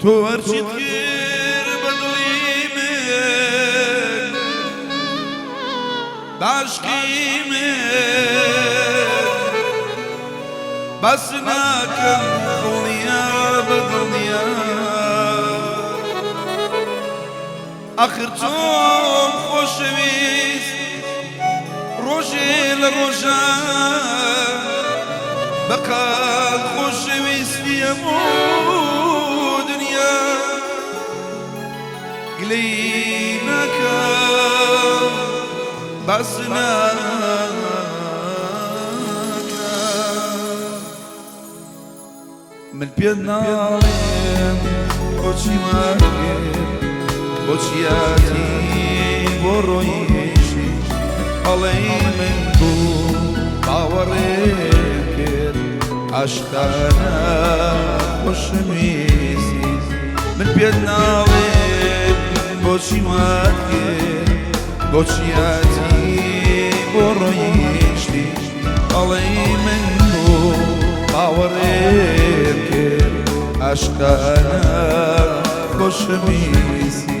تۆ هەرچیت کرد بە دڵی من باشقی من بەس ناکەم دڵنیا بە دڵنیا ئەخر تۆم خۆشەویست ڕۆژێ لە ڕۆژان بەقات خۆشەویستی هەموو دنیا گلەیی ناکەم باس ناکەم من پێت ناڵێم بۆچی وات کرد بۆچی هاتی بۆ ڕۆیشتی ئەڵێی من بوو باوەڕێم کرد عاشقانە خۆشمویستی من پێت ناڵێم بۆچی وات کرد بۆچی هاتی بۆ ڕۆیشتی ئەڵێی من بوو باوەڕێم کرد عاشقانە خۆشمویستی.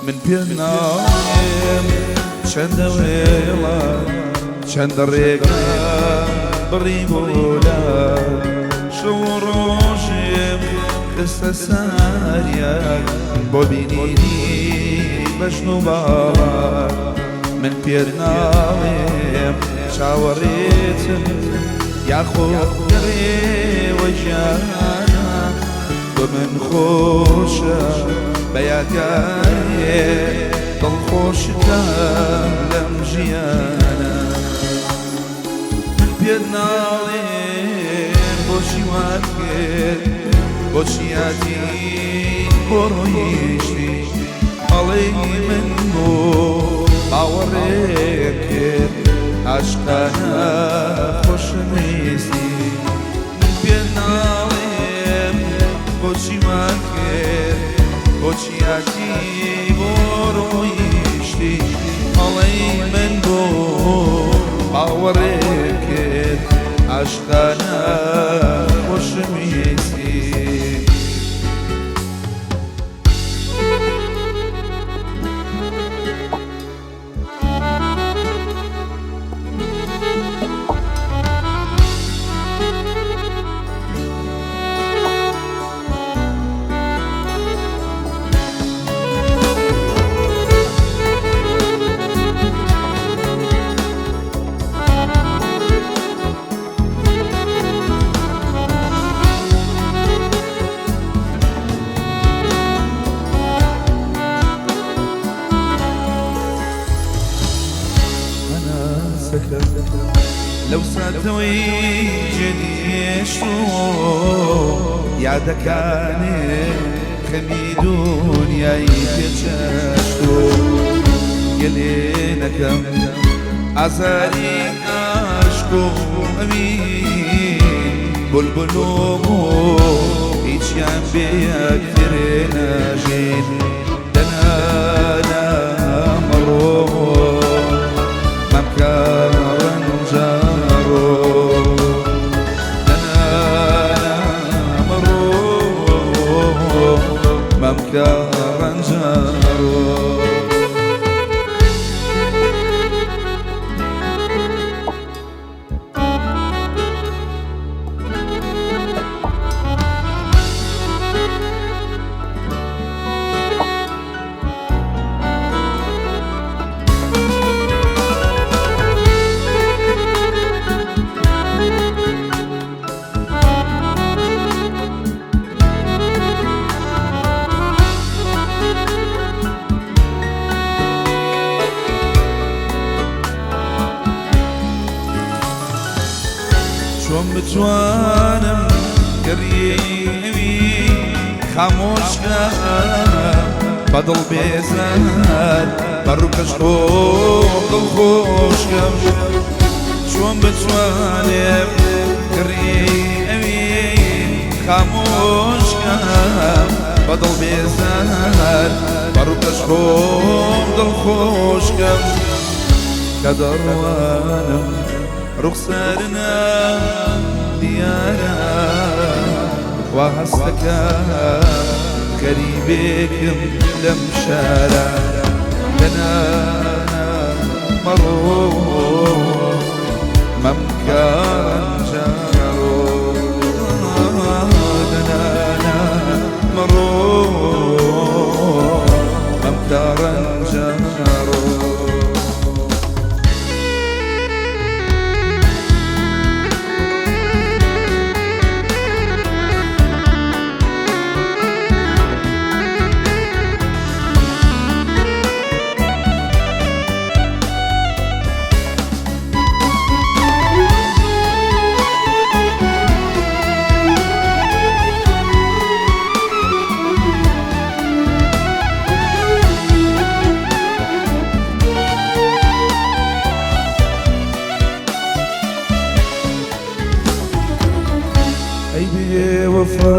من پێ ناڵێم چەندە وێڵە چەندە ڕێگا بڕی بۆ لا شەو و ڕۆژێم خستە ساریان بۆ بینینی بەژن و باڵا من پێت ناڵێم چاوەڕێتم یاخۆ گەڕێوە گیانە بۆ من خۆشە بە یادگارێ دڵخۆشتم لەم ژیانە من پێت ناڵێم بۆچی وات کرد بۆچی هاتی بۆ ڕۆیشتی ئەڵێی من بۆ باوەڕێم کرد عاشقانە خۆشمویستی من پێت ناڵێم بۆچی وات کرد بۆچی هاتی بۆ ڕۆیشتی ئەڵێی من بۆ باوەڕێم کرد عاشقانە خۆشمویستی. هەناسەکەم لەو ساتەوەی جێنیشت و یادەکانێ خەمی دونیای پێچەشت و گەلێ نەکەم ئازاری عاشق و ئەوین بولبول و هیچیان بێ یەکتر ناژین دەنا مەڕۆ مەمکە ڕەنجەڕۆ دەنا مەڕۆ مەمکە ڕەنجەڕۆ. چۆن بتوانم گڕی ئەوی خامۆش کەم بە دڵ بێزار بە ڕووکەش خۆم دڵخۆش کەم چۆن بتوانم گڕی ئەوی خامۆش کەم بە دڵ بێزار بە ڕووکەش خۆم دڵخۆش کەم کە دەڕوانم ڕوخسارنا دیارە وا هەستەکەم غەریبێکم لەم شارە دەنا مەڕۆ مەمکە ڕەنجەڕۆ دەنا مەڕۆ مەمکە ڕەنجەڕۆ. ئەی بێوەفا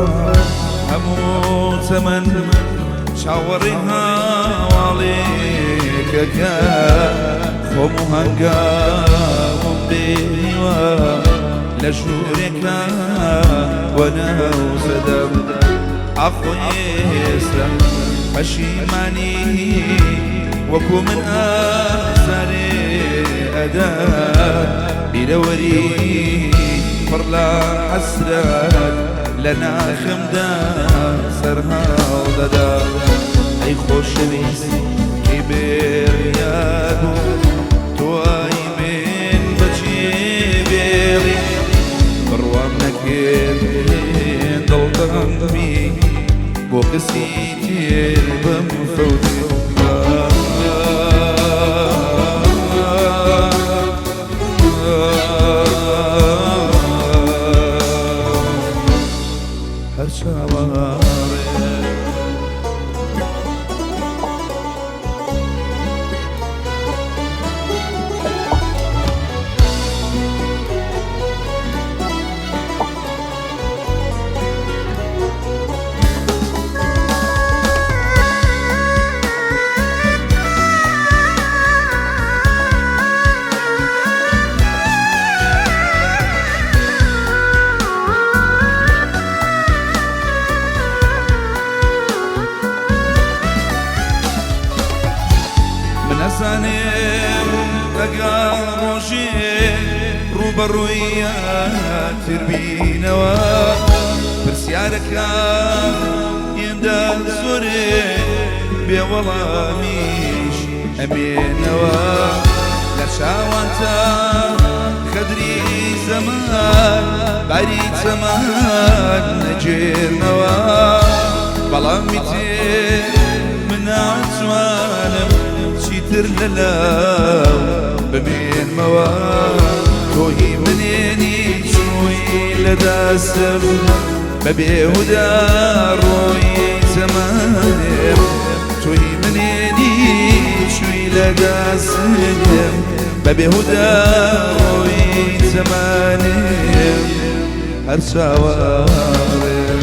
هەموو تەمەن چاوەڕێی هاواڵێکەکە خۆم و هەنگاوم بێهیوا لە ژوورێکا وەناوزەدەم ئاخۆ ئێستا پەشیمانی وەکو من ئازارێ ئەدا بیرەوەری پڕ لە حەسرەت لە ناخمدا سەرهەڵدەدا ئەی خۆشەویست کەی بێڕیار بوو تۆ ئای من بەجێ بێڵی بڕوام نەکرد دڵتەنگ بی بۆ کەسی تر بمفەوتێ. هەر چاوەڕێ. من ئەزانم ئەگەر ڕۆژێ ڕووبەڕووی یەکتر بینەوە پرسیارەکان هێندە زۆرێ بێ وەڵامیش ئەمێنەوە لە چاوانتا خەدری زەمان باری چەمان نەگێرنەوە بەڵام ئیتر من ناتوانم چیتر لەلاو بمێنمەوە تۆ هی منێنی چووی لە دەستم بە بێهودا ڕۆی زەمانێم تۆ هی منێنی چووی لە دەستم بە بێهودا ڕۆی زەمانێم هەر چاوەڕێم.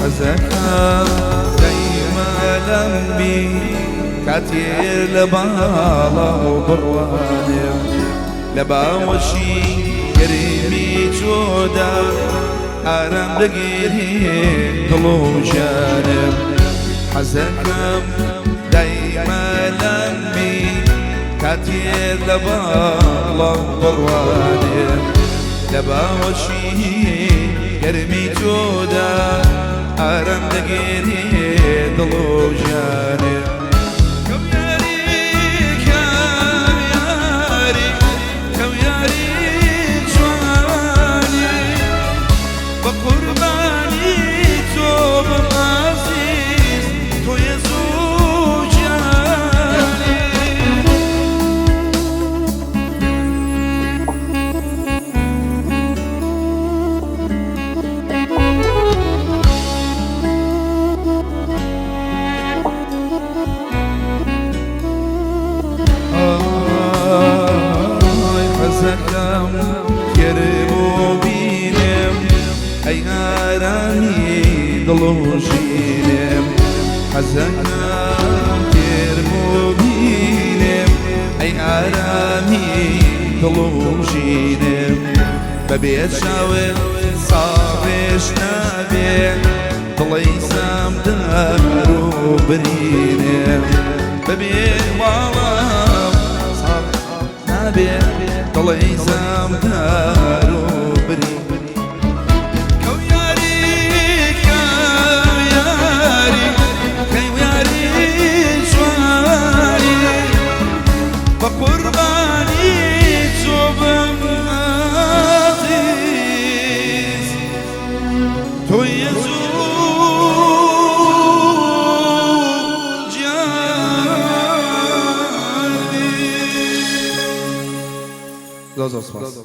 حەزەکەم دایمە لەم بی کاتێ لە باڵا و بڕوانێ لە باوەشی گەرمی تۆدا ئارام دەگیرێ دڵ و ژیانم حەزەکەم دایمە. کاتێ لە باڵا و بڕوانێ لە باوەشی گەرمی تۆدا ئارام دەگێرێ دڵ و ژیانێ. کەم یاری کەم یاری کەم یاری جوانی بە قوربانی تۆ بم ئازیز تۆ یەزوو گیانی. ئای حەزەکەم گەرم و بینم ئەی ئارامی دڵ و ژینم حەزەکەم گەرم و بینم ئەی ئارامی دڵ و ژینم بەبێ چاوت ساڕێژ نابێ دڵی سامدار و برینم بەبێ واڵام ساڕێژ نابێ دڵی سامدار و برین. کەو یاری کەو یاری کەو یاری جوانی بە قوربانی تۆ بم ئازیز تۆ یەزوو گیانی. زۆر زۆر سپاس.